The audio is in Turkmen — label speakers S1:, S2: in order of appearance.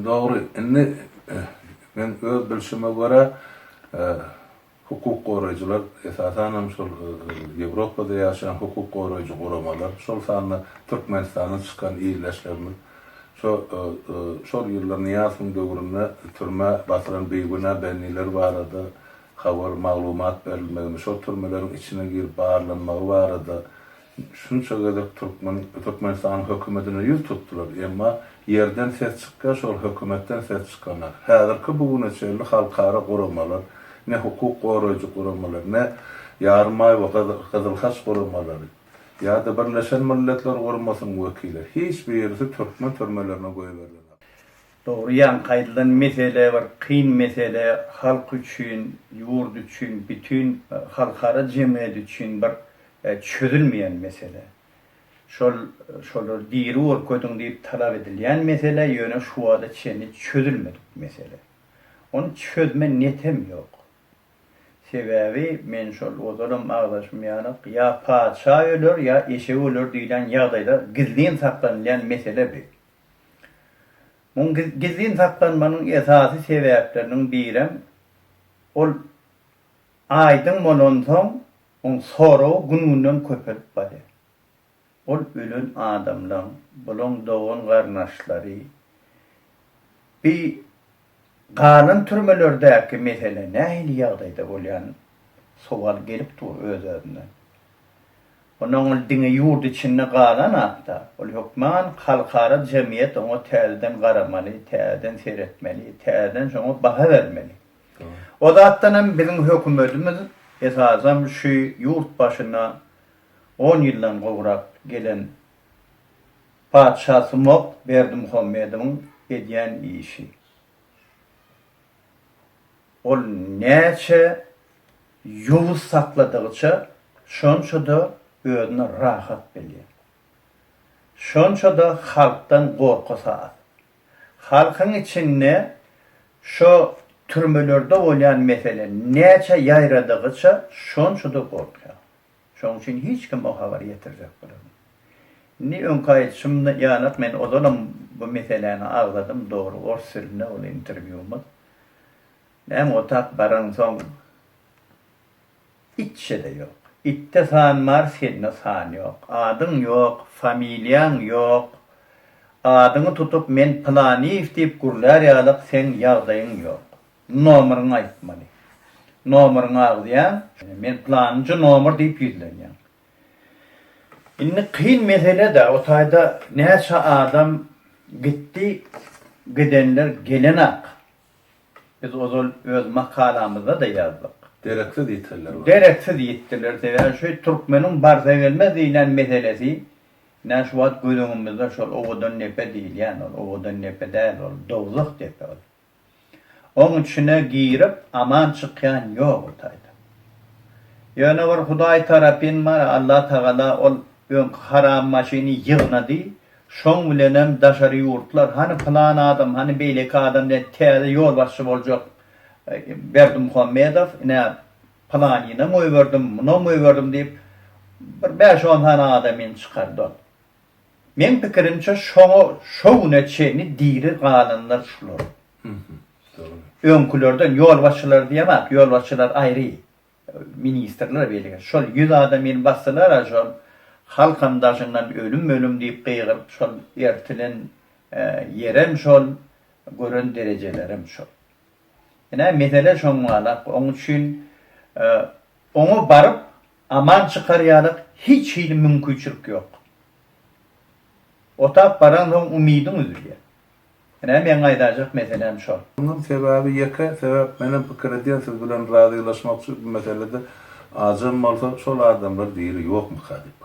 S1: Dogry, indi men öz bilşime görä, hukuk goraýjylar, esasanam şol Ýewropada ýaşaýan hukuk goraýjy guramalar, şol sanda Türkmenistandan çykan ildeşlerimiz şo şol ýyllar Nyýazowyň döwründe türmä basylan bigünä bendiler barada habar, maglumat berilmegini, şol türmeleriň içine girip barlanmagy barada Şunça gezek türkmen Türkmenistanyň hökümetine ýüz tutdular, emma ýerden ses çykýar, şol hökümetden ses çykanak. Häzirki bu güne çenli halkara guramalar, ne hukuk goraýjy guramalar, ne Ýarymaý we Gyzyl Haç guramalary, ýa-da Birleşen Milletler Guramasynyň wekili, hiç birisi türkmen türmelerine goýberilenok.
S2: Dogry ýaňky aýdylan mesele bir kyn mesele halk üçin, ýurt üçin, bütin halkara jemgyýet üçin bir çözülmeýän mesele. Şol şolary diri görkeziň diýip talap edilýän mesele, ýöne şu wagta çenli çözülmedik mesele. Ony çözme netem ýok. Sebäbi men şol ozalam agzaşym ýalyk, ýa patyşa öler, ýa eşek öler diýlen ýagdaýda gizlin saklanylýan mesele bi. Muň gizlin saklanmagynyň esasy sebäpleriniň birem ol aýdyň bolansoň oň soragy gün-günden köpelip barýar. Ol ölen adamlaň, bulaň dogan-garyndaşlary bi galan türmelerdäki mesele nähili ýagdaýda bolýan sowal gelip dur öz-özünden. Onnoň ol diňe ýurt içinde galanakda, ol hökman halkara jemgyýet oňa täzeden garamaly, täzeden seretmeli, täzeden şoňa baha bermeli. O zatdan hem biziň hökümetimiz esasam şu ýurt başyna on ýyldan gowrak gelen patyşasumak Berdimuhamedowyň edýän işi. Ol näçe ýowuz sakladygyça şonça-da özüni rahat bilýär. Şonça-da halkdan gorkusy az. Halkyň içinde şo türmelerde bolýan mesele näçe ýaýradygyça şonça-da gorkýar. Şoň üçin hiç kim o habary ýetirjek bolanok. Indi öňki aýdyşym ýalyk men ozalam bu meseläni agzadym dogry ors dilinde ol interwýumyz. Näme otap baraňsoň Itçe-de ýok. Itde san bar, sende san ýok. Adyň ýok, familiýaň ýok. Adyňy tutup men Pylanyýew diýip gürlär ýalyk seň ýagdaýyň ýok. Nomeryňy aýtmaly. Nomeryňy agzýaň, men pylanynjy nomer diýip ýüzlenýäň. Indi kyn mesele-dä, o taýda näçe adam gitdi, gidenler gelenak. Biz ozal öz makalamyzda-da ýazdyk.
S1: Dereksiz ýitenler bar.
S2: Dereksiz ýitdiler. Sebäbi şu türkmeniň barsa-gelmez diýlen meselesi ine şu wagt göz öňümizde şol Owadandepe diýilýän ol Owadandepe däl ol dowzah depe ol. Oň içine girip aman çykýan ýok o taýda. Ýöne bir Hudaý tarapyn bar Allah Tagala ol öňki haram maşyny ýygnady, şoň bilenem daşary ýurtlar hany pylan adam hany beýleki adam diýen täze ýolbaşçy boljak Berdimuhamedow ine pylanyny goýberdim munam goýberdim diýip bir bäş-on sany adamyny çykardy ol. Meň pikirimçe şoňa şo güne çenli diri galanlar şular. Öňkülerden ýolbaşçylar diýemok, ýolbaşçylar aýry, ministrler beýleki. Şol ýüz adamyny basdylar-a şol halkam daşyndan ölüm-ölüm diýip gygyryp şol ertilen ýerem şol, gören derejelerem şol. Ine mesele şoňňalak. Oň üçin oňa baryp aman çykar ýalyk hiç hili mümkinçilik ýok. Otap baraňsoň umydyň üzülýär. Ine meň aýdajak meselem şol.
S1: Munuň sebäbi ýeke sebäp menem pikir edýän siz bilen razylaşmakçy bu meselede ajam bolsa şol adamlar diri ýokmyka diýip.